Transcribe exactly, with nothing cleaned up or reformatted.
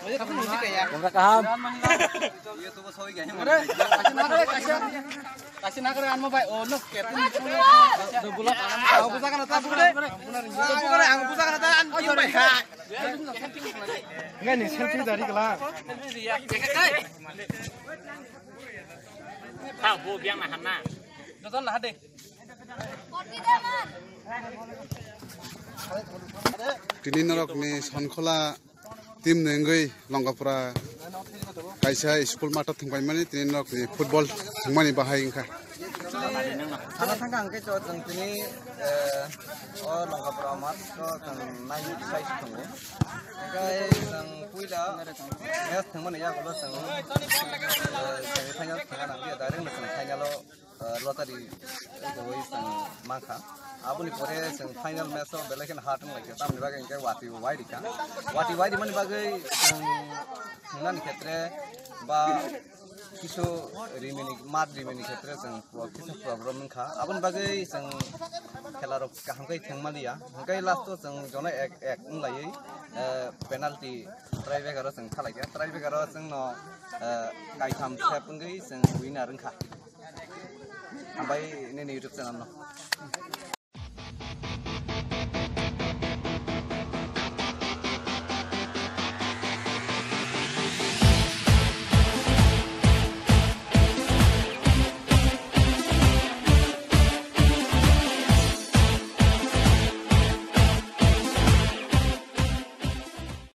Kamera kaham. Kasi nakare anmo bai, oh, no, captain. Ang busa kana ta, busa kana. Ang busa kana ta. Ngani selfie dari kala. Ta bu biang na hanna. Doton lah de. Tini norok ni Sonkhola team ni wngwi Longkapura kaisa school math o thwngpaimani, tini norok ni football thwngmani bahai wngkha. Sana thangkha hwnkhe chwng tini, eh, o Longkapura math o chwng nine five tongo. Hwnkhe chwng puila match thwngmani yagulo chwng, eh, semi final thwngna nangya, direct no chwng final o ah, lottery wngwi chwng mankha. Aboni pore chwng final match o belai kheno hard wnglaikha, tamoni bagwi hwnkhe watwi bo wai rikha. Watwi wai rimani bagwi chwng thwngnani khetre ba kisu rimini, mat rimini khetre chwng pro-, kisu problem wngkha. Aboni bagwi chwng khela rok kaham khe thwngmaliya. Hwnkhe last o chwng jono ek ek wnglaiwi, eh, penalty tiebreaker o chwng khalaikha. Tiebreaker o chwngno, eh, kaitham sep wngwi chwng winner wngkha. Hambai nini YouTube channel no.